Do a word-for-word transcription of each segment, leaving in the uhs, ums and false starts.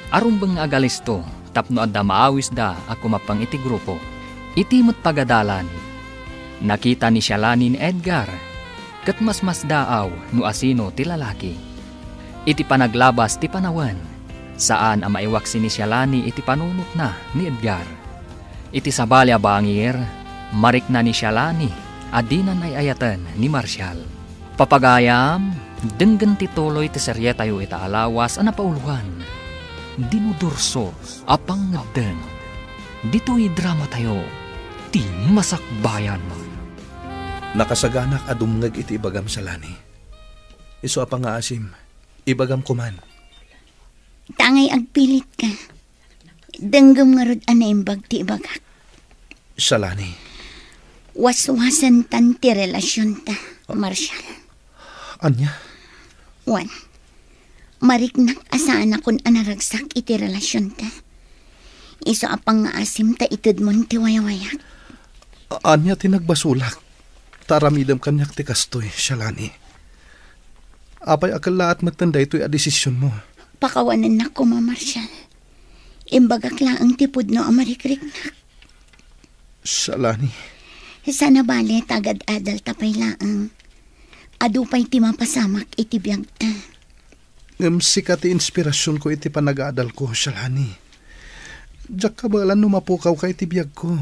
a rumbeng nga agalisto tapno adda maawisda a kumappeng iti grupo. Iti met pagadalan, nakita ni Shalani ni Edgar, ket masmasdaaw no asino ti lalaki. Iti panaglabas ti panawen, saan a maiwaksi ni Shalani iti panunotna ni Edgar. Iti sabali a bangir, marikna ni Shalani a dinan ay-ayaten ni Marshall. Papagayam, denggen ti tuloy ti serietayo ita a lawas a napauloan, Dinudurso a Pangngedden. Ditoy dramatayo, ti masakbayan. Nakasaganak a dumngeg iti ibagam, Shalani. Isu a pangngaasim, ibagam koman. Tangay agpilitka. Denggem ngarud a naimbag ti ibagak. Shalani. Waswasantan ti relasionta, Marshall. Ania? Wen, mariknak a saanakon a naragsak iti relasionta. Isu a pangngaasim ta itedmon ti wayawayak. A-, ania ti nagbasolak? Ta aramidem kaniak ti kastoy, Shalani. Apay a kellaat metten daytoy a desisionmo? Pakawanennak koma, Marshall. Imbagak laeng ti pudno a marikriknak. Shalani. Sana bale ta agad-adalta pay laeng. Adu pay ti mapasamak iti biagta. Ngem sika ti inspirasionko iti panagadalko, Shalani. Diak kabaelan no mapukawka iti biagko.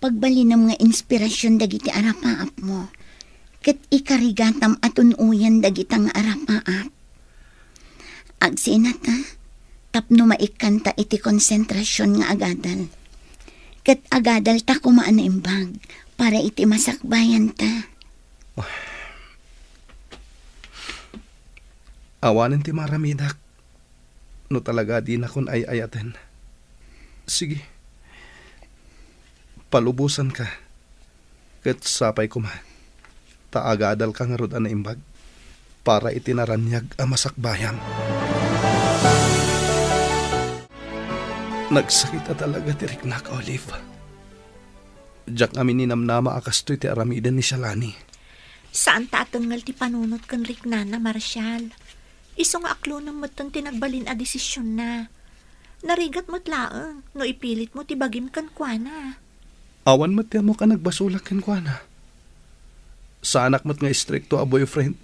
Pagbalinem nga inspirasion dagiti arapaapmo, ket ikarigatam a tun-oyan dagita nga arapaap. Agsinata, tapno maikkanta iti konsentrasion nga agadal. Ket agadalta koma a naimbag para iti masakbayanta. Awanen ti maramidak no talaga dinakon ay-ayaten. Sige, palubosanka. Ket sapay koma, ta agadalka ngarud a naimbag para iti naraniag a masakbayam. Nagsakit a talaga ti riknak, Olive. Diak amin ninamnama a kastoy ti aramiden ni Shalani. Saan ta a tengngel ti panunot ken riknana, Marshall. Isu nga aklonem metten ti nagbalin a desisionna. Narigat met laeng no ipilitmo ti bagim kenkuana. Awan met ti ammok a nagbasolak kenkuana. Saanak met nga istrikto a boyfriend,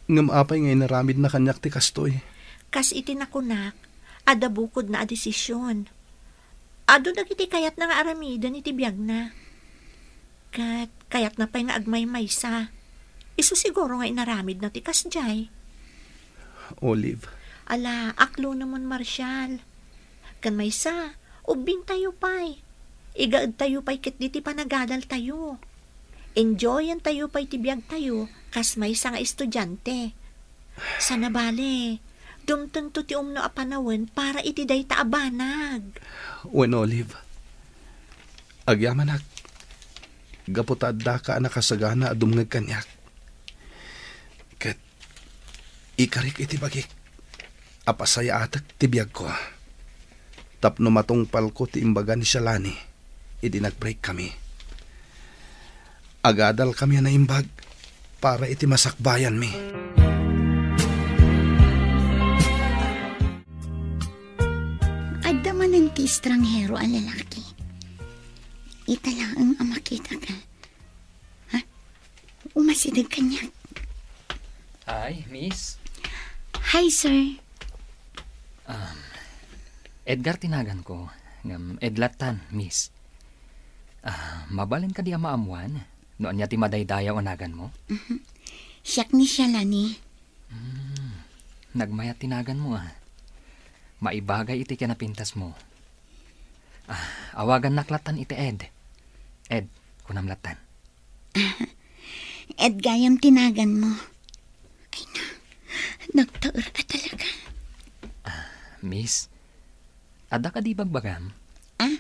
ngem apay nga inaramidna kaniak ti kastoy? Kas iti nakunak, adda bukodna a desision. Adu dagiti kayatna nga aramiden iti biagna. Ket kayatna pay nga agmaymaysa. Isu siguro nga inaramidna ti kasdiay. Olive. Ala, aklonemon, Marshall. Ken maysa, ubbingtayo pay. Igaedtayo pay ketdi ti panagadaltayo. Enjoyantayo pay ti biagtayo kas maysa nga estudiante. Sana bale, dumtengto ti umno a panawen para iti dayta a banag. Wen, Olive, agyamanak, gapu ta addaka a nakasagana a dumngeg kaniak. Ket ikarik iti bagik a pasayaatek ti biagko tapno matungpalko ti imbaga ni Shalani idi nag-break kami. Agadalkami a naimbag para iti masakbayanmi. Adda manen ti estranghero a lalaki. Ita laeng a makitaka. Ha? Umasideg kaniak. Hi, miss. Hi, sir. Um, Edgar ti naganko. Ngem Ed lattan, miss. Ah, mabalin kadi a maammuan no ania ti madaydayaw a naganmo? Mhm. Siak ni Shalani. Hmm, nagmayat ti naganmo, ah. Maibagay iti kinapintasmo. Ah, awagannak lattan iti Ed. Ed, kunam lattan. Ed gayam ti naganmo. Ay na, nagtaer a talaga. Ah, miss, adda kadi bagbagam? Ah,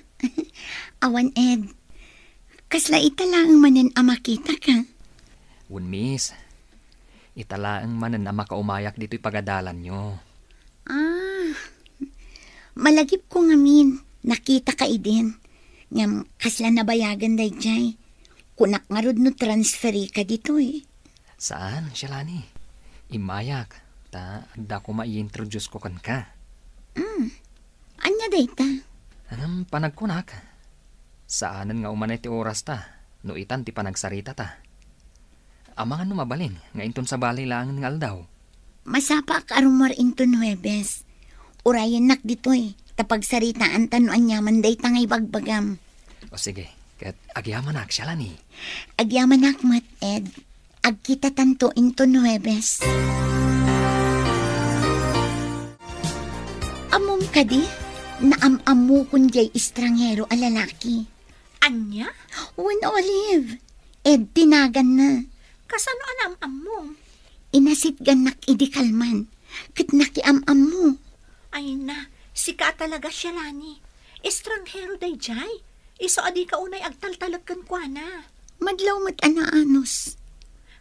awan, Ed. Kasla ita laeng manen a makitaka. Wen, miss. Ita laeng manen a makaumayak ditoy pagadalanyo. Ah, malagipko ngamin, nakitaka idin. Ngem kasla nabayagen daydiay. Kunak ngarud no transferika ditoy. Saan, Shalani. Immayak, ta adda koma i-introduce ko kenka. Mm. dayta? Ngem panagkunak, saanen nga umanay ti orasta no itan ti panagsaritata. Amangan no mabalin nga inton sabali laeng nga aldaw. Masapaak a rummuar inton Huwebes. Urayennak ditoy, ta pagsaritaanta no aniaman dayta nga ibagbagam. O sige, ket agyamanak, Shalani. Agyamanak met, Ed. Agkitatanto inton Huwebes. Ammom kadi, naam-ammokon diay estranghero a lalaki. Ania? Wen, Olive. Ed ti naganna. Kasano a naam-ammom? Inasitgannak idi kalman, ket nakiam-ammo. Ay na, sika a talaga, Shalani. Estranghero daydiay. Isu a dika unay agtaltalek kenkuana. Madlaw met a naanus.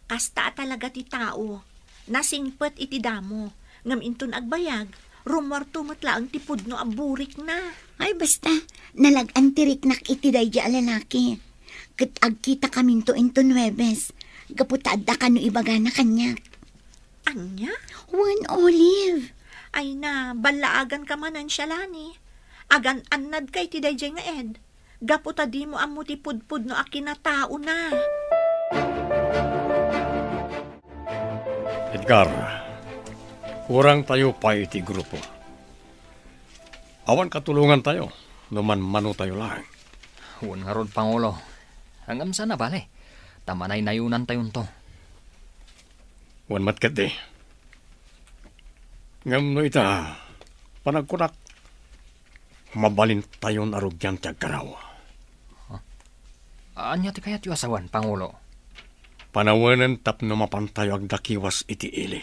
Kasta a talaga ti tao. Nasingpet iti damo, ngem inton agbayag, rummuarto met laeng ti pudno a burikna. Ay, basta, nalag-an ti riknak iti daydi a lalaki. Ket agkitakaminto inton Huwebes, gapu ta adda kano ibagana kaniak. Ania? Wen, Olive. Ay na, ballaaganka manen, Shalani. Agan-annadka iti daydiay nga Ed. Gapu ta dimo ammo ti pudpudno a kinataona. Edgar, kurangtayo pay iti grupo. Awan katulongantayo no manmanotayo laeng. Wen ngarud, Pangulo. Ngem saan a bale, ta manaynayonantayonto. Wen met ketdi. Ngem no ita, panagkunak, mabalintayon a rugian ti agkaraw. Ania ti kayatyo a sawen, Pangulo? Panawenen tapno mapantayo agdakiwas iti ili.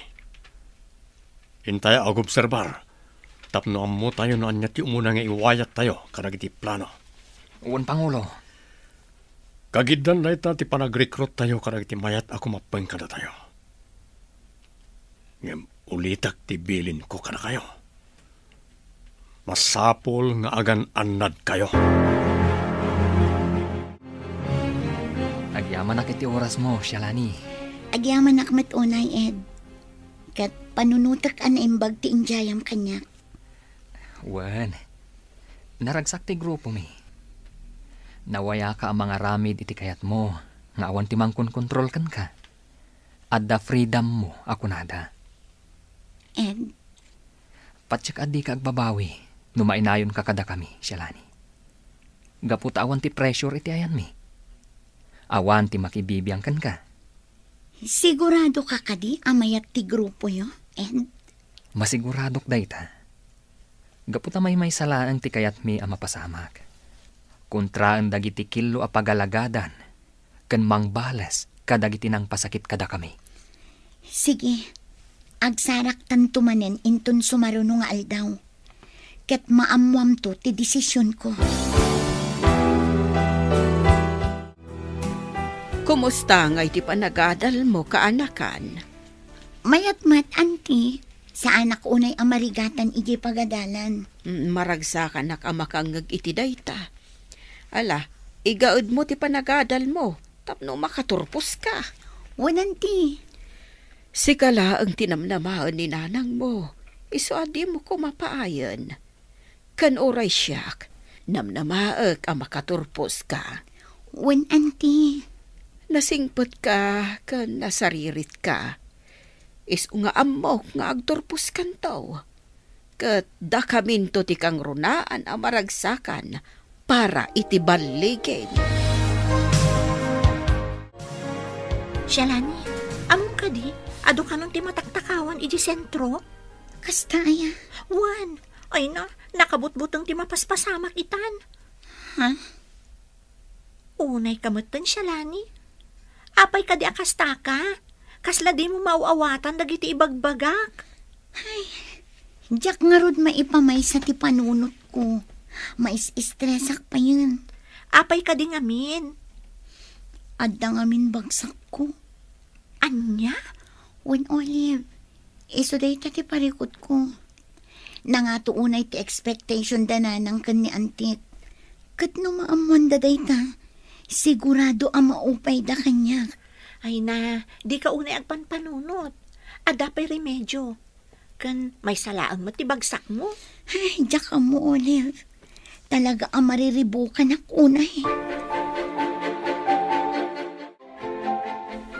Intay agobserbar tapno ammotayo no ania ti umuna nga iwayattayo kadagiti plano. Wen, Pangulo. Kagiddan dayta ti panagrekruttayo kadagiti mayat a kumappeng kadatayo. Ngem ulitek ti bilinko kadakayo. Masapul nga agan-annadkayo. Agyamanak iti orasmo, Shalani. Agyamanak met unay, Ed. Ket panunotek a naimbag ti idiayam kaniak. Wen, naragsak ti grupomi. Nawayaka a mangaramid iti kayatmo nga awan ti mangkonkontrol kenka. Adda freedommo a kunada. Ed? Patiek a dika agbabawi no mainayonka kadakami, Shalani. Gapu ta awan ti pressure iti ayanmi. Awan ti makibibiang kenka. Siguradoka kadi a mayat ti grupoyo, Ed? Masiguradok dayta. Gapu ta maymaysa laeng ti kayatmi a mapasamak. Kontraen dagiti killo a pagalagadan ken mangbales kadagiti nangpasakit kadakami. Sige, agsaraktanto manen inton sumaruno nga aldaw. Ket maammoamto ti desisionko. Kumusta ngay ti panagadalmo, kaanakan? Mayat met, Auntie. Saanak unay a marigatan idiay pagadalan. Mm, maragsakanak a makangngeg iti dayta. Ala, igaedmo ti panagadalmo tapno makaturposka. Wen, Auntie. Sika laeng ti namnamaen ni nanangmo, isu a dimo koma paayen. Ken uray siak, namnamaek a makaturposka. Wen, Auntie. Nasingpetka ken nasariritka. Isu nga ammok nga agturposkanto. Ket dakaminto ti kangrunaan a maragsakan para iti balligin. Shalani, ammom kadi, adu kanon ti mataktakawan idiay sentro? Kasta aya? Wen, ay na, nakabutbuteng ti mapaspasamak itan. Ha? Unay ka metten, Shalani? Apay kadi a kastaka? Kasla dimo maaw-awatan dagiti ibagbagak? Ay, diak ngarud maipamaysa ti panunotko. Mais-estresak payen. Apay kadi ngamin? Adda ngamin bagsakko. Ania? Wen, Olive, isu dayta ti parikutko. Nangato unay ti expectation da nanang ken ni Antik. Ket no maammoanda dayta, sigurado a maupayda kaniak. Ay na, dika unay agpanpanunot. Adda pay remedio. Ken maysa laeng met ti bagsakmo. Ay, diak ammo, Olive. Talaga a mariribukanak unay.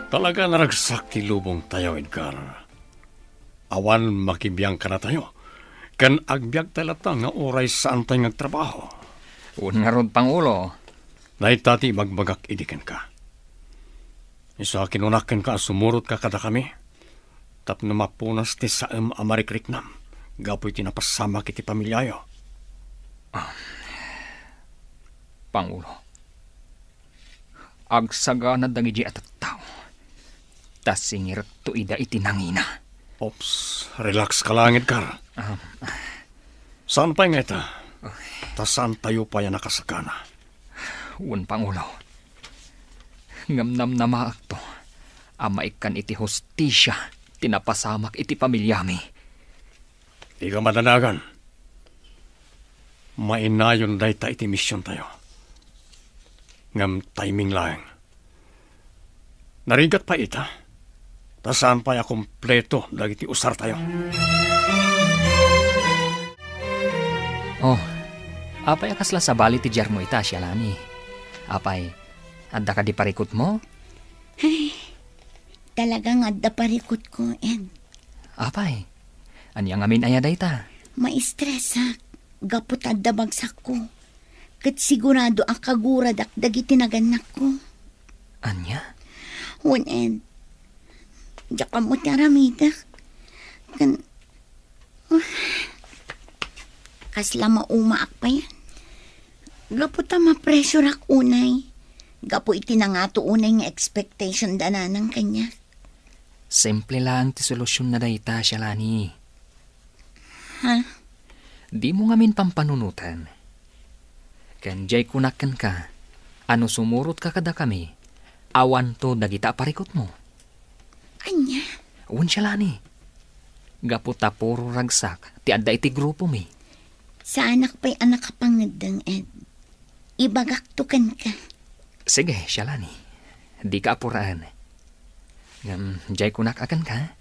Talaga naragsak ti lubongtayo, Edgar. Awan makibiang kadatayo, ken agbiagtay latta nga uray saantay nga agtrabaho. Wen ngarud, Pangulo. Dayta ti ibagbagak idi kenka. Isu a kinunak kenka a sumurotka kadakami tapno mapunas ti saem a marikriknam gapu iti napasamak iti pamiliayo. Ah, Pangulo, agsagana dagidi a tattao, ta singirekto ida iti nangina. Ops, relax ka lang, Edgar. Ah. Saan pay nga ita? Ta saantayo pay a nakasagana. Wen, Pangulo. Ngem namnamaekto a maikkan iti hustisia ti napasamak iti pamiliami. Dika madanagan. Mainayon dayta iti misiontayo. Ngem timing laeng. Narigat pay ita, ta saan pay a kompleto dagiti usartayo. Oh, apay a kasla sabali ti diarmo ita, Sialani? Apay, adda kadi parikutmo? Ay, talagang adda parikutko, Ed. Apay, ania ngamin aya dayta? Maistresak gapu ta adda bagsakko. Ket sigurado a kaguradak dagiti nagannakko. Ania? Wen, Ed, diak ammo ti aramidek. Ken, kasla maumaak pay. Gapu ta mapressureak unay. Gapu iti nangato unay nga expectation da nanang kaniak. Simple laeng ti solusionna dayta, Sialani. Ha? Dimo ngamin pampanunoten. Ken diay kunak kenka a no sumurotka kadakami, awanto dagita a parikutmo. Ania? Wen, Sialani. Gapu ta puro ragsak ti adda iti grupomi. Saanak pay a nakapangeddeng, Ed. Ibagakto kenka. Sige, Sialani. Dika apuraen. Ngem, diay kunak a kenka,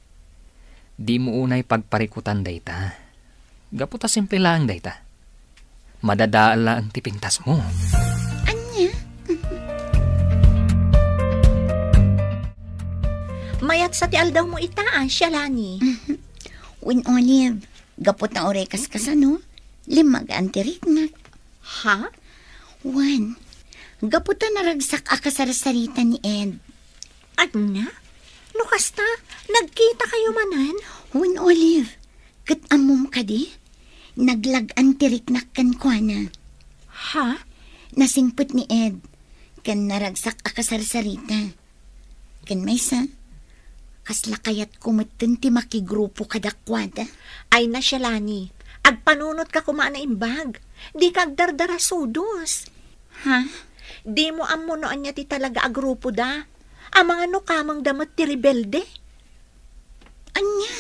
dimo unay pagparikutan dayta. Gapu ta simple laeng dayta. Madadael laeng ti pintasmo. Ania? Mayat sa ti aldawmo ita, a, Sialani. Wen, Olive, gapu ta uray kas kasano, limmagaan ti riknak. Ha? Wen, gapu ta naragsak a kasarsarita ni Ed. Ania? No kasta, nagkitakayo manen? Wen, Olive, ket ammom kadi? Naglag-an ti riknak kenkuana. Ha? Nasingpet ni Ed, ken naragsak a kasarsarita. Ken maysa, kasla kayatko metten ti makigrupo kadakuada. Ay na, Sialani, agpanunotka koma a naimbag. Dika agdardarasudos. Ha? Dimo ammo no ania ti talaga a grupoda. Amangan no kamengda met ti rebelde. Ania?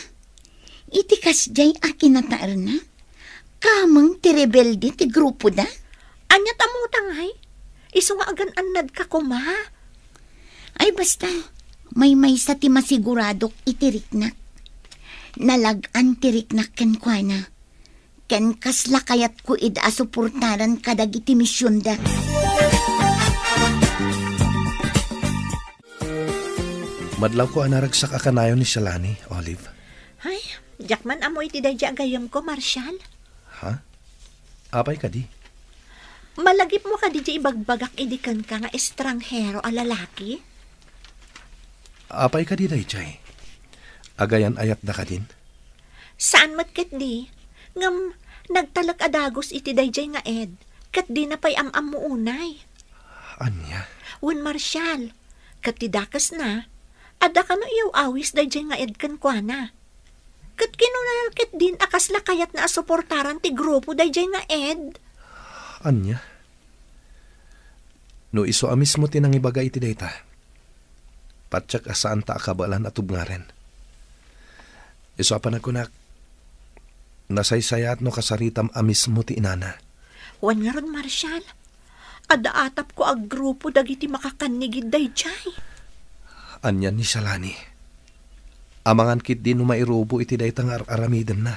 Iti kasdiay a kinataerna, kameng ti rebelde ti grupoda? Ania ta mutangay? Isu nga agan-annadka koma. Ay, basta, maymaysa ti masiguradok iti riknak. Nalag-an ti riknak kenkuana. Ken kasla kayatko ida a suportaran kadagiti misionda. Madlawko a naragsak a kanayon ni Sialani, Olive. Ay, diak man ammo iti daydiay a gayyemko, Marshal. Ha? Apay kadi? Malagipmo kadi diay ibagbagak idi kenka nga estranghero a lalaki? Apay kadi daydiay? Agayan-ayatda kadin? Saan met ketdi, ngem nagtalek a dagus iti daydiay nga Ed, ket dina pay am-ammo unay. Ania? Wen, Marshal, ket ti dakesna, adda kano iyaw-awis daydiay nga Ed kenkuana. Ket kinunana ketdin a kasla kayatna a suportaran ti grupo daydiay nga Ed. Ania? No isu a mismo ti nangibaga iti dayta, patiek a saanta a kabaelan a tubngaren. Isu a panagkunak, nasaysayaat no kasaritam a mismo ti inana. Wen ngarud, Marshal, adda atapko a grupo dagiti makakannigid daydiay. Ania ni Sialani? Amangan ketdi no mairubo iti dayta nga ar-aramidenna.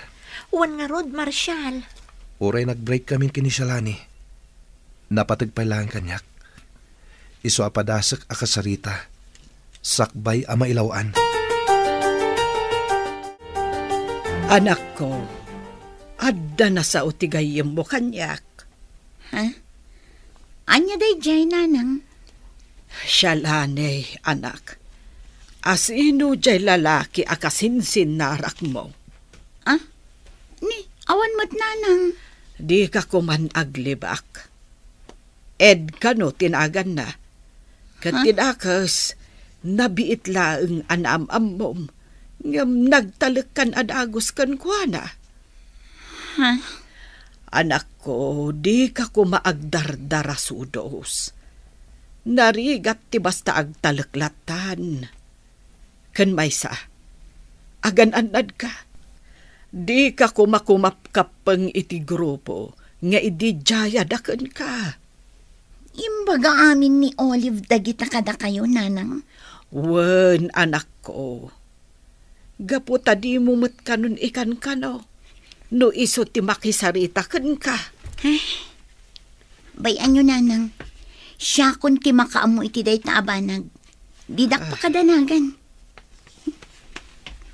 Wen ngarud, Marshal. Uray nag-break kami ken ni Sialani, Napateg pay laeng kaniak. Isu a padasek a kasarita, sakbay a mailaw-an. Anakko, adda nasao ti gayyemmo kaniak. Ha? Ania daydiay, nanang? Siya lanay, anak. Asino diay lalaki a kasinsinnarakmo? Ah? Ni, awan met, nanang. Dika koman aglibak. Ed kano ti naganna. Ket Ha? ti dakes, nabiit laeng a naam-ammom, ngem nagtalekkan a dagus kenkuana. Ha? Anakko, dika koma agdardarasudos. Narigat ti basta agtalek lattan. Ken maysa, agan-annadka. Dika koma kumapkappeng iti grupo nga idi diayada kenka. Imbaga amin ni Olive dagita kadakayo, nanang. Wen, anakko. Gapu ta dimo met kanon ikankano no isu ti makisarita kenka. Ay, bay-anyo, nanang. Siakon ti makaammo iti dayta a banag. Didak Ah. pakadanagan.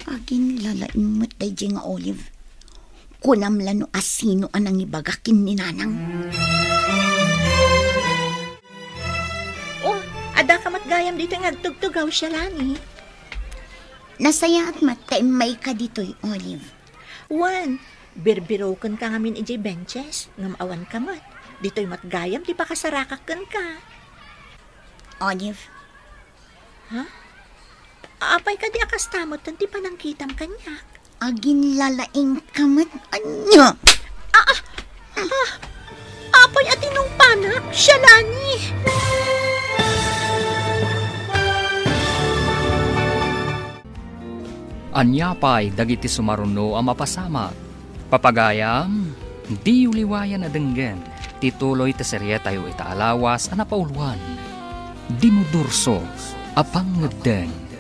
Aginlalaing met daydiay nga Olive. Kunam la no asino a nangibaga ken ni nanang. Oh, adda ka met gayam ditoy nga agtugtugaw, Shalani. Nasayaat met ta immayka ditoy, Olive. Wen, birbirokenka ngamin idiay benches, ngem awanka met. Ditoy met gayam ti pakasarakak kenka. Olive. Ha? Apay kadi a kasta metten ti panangkitam kaniak? Aginlalaingka met, ania? Ah, ah, ah, apay a tinungpanak, Shalani? Ania pay dagiti sumaruno a mapasamak? Papagayam, diyo liwayan a denggen ti tuloy ti serietayo ita a lawas a napauluan, Dinudurso a Pangngeddeng.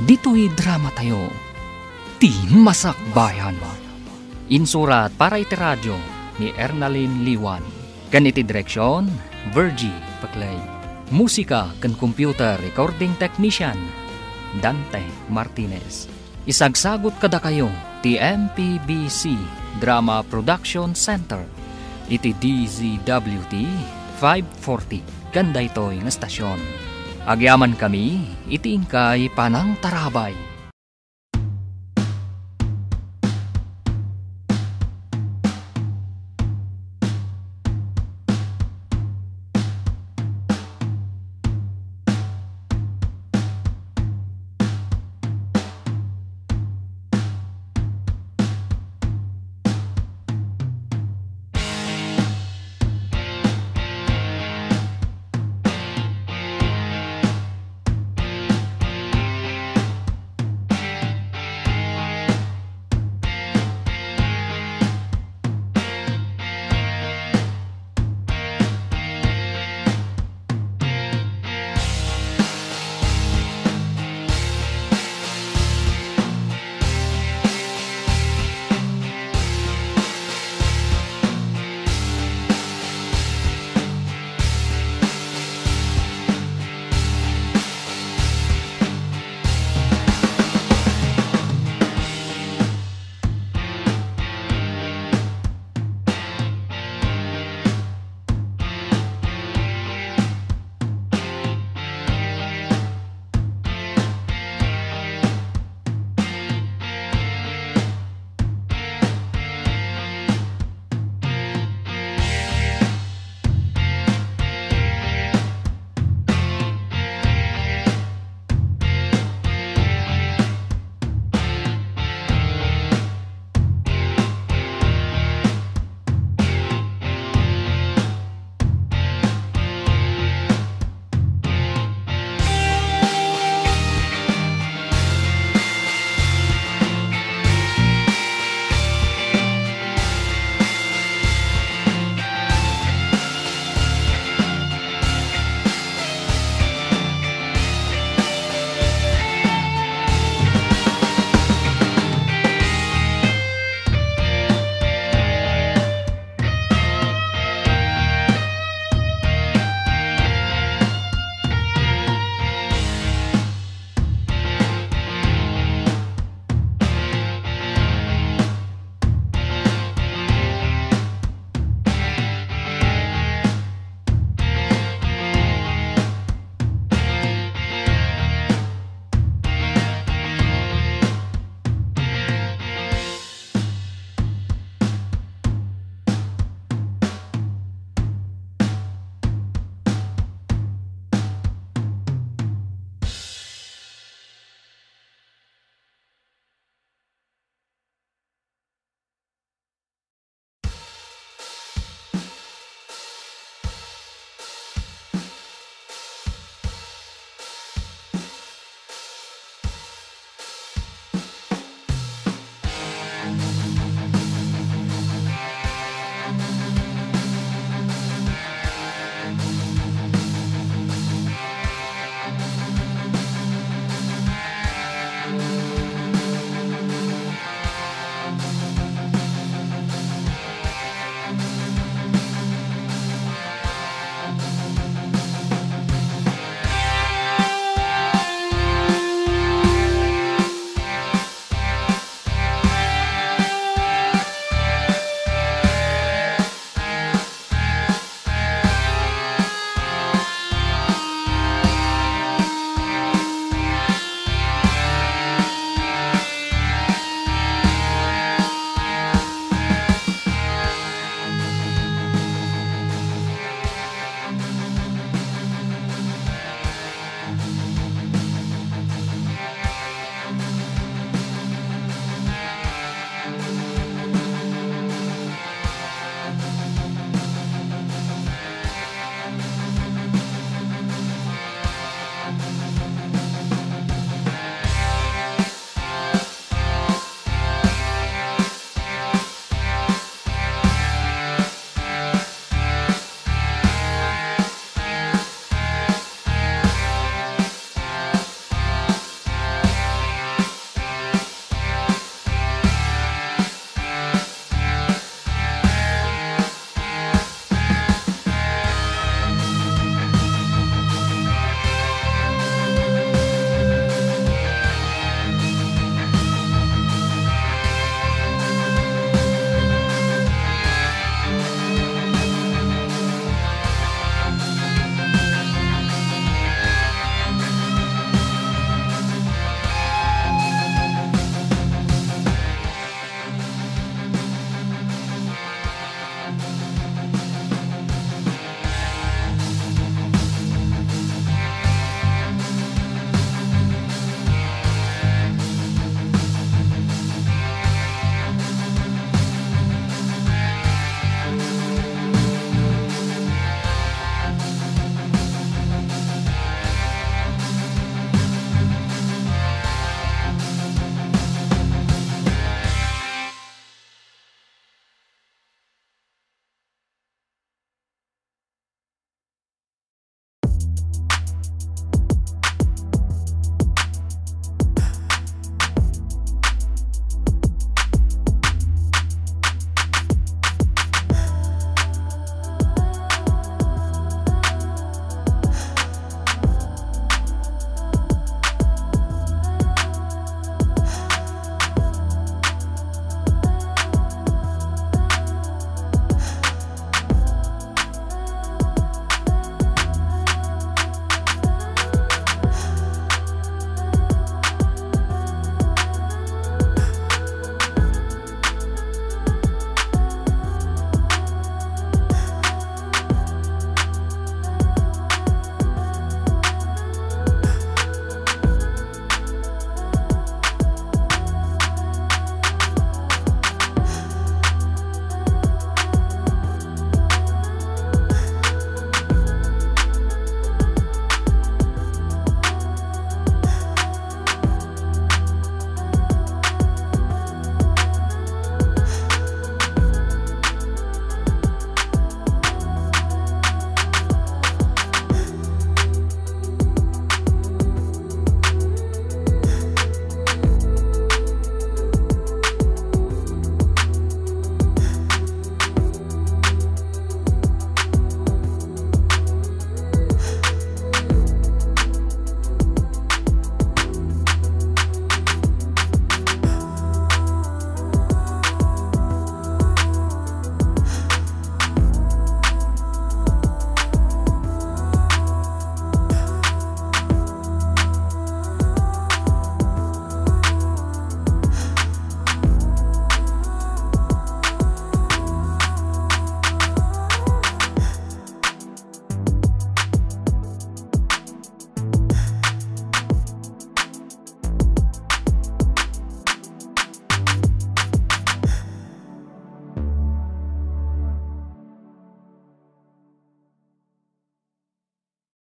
Ditoy dramatayo, Ti Masakbayan. Insurat para iti radio ni Ernalyn Liwan. Ken iti direksion, Virgie Peclay. Musika ken computer recording technician, Dante Martinez. Isagsagut kadakayo ti M P B C Drama Production Center iti D Z W T five forty ken daytoy nga estasion. Agyamankami iti inkay panangtarabay.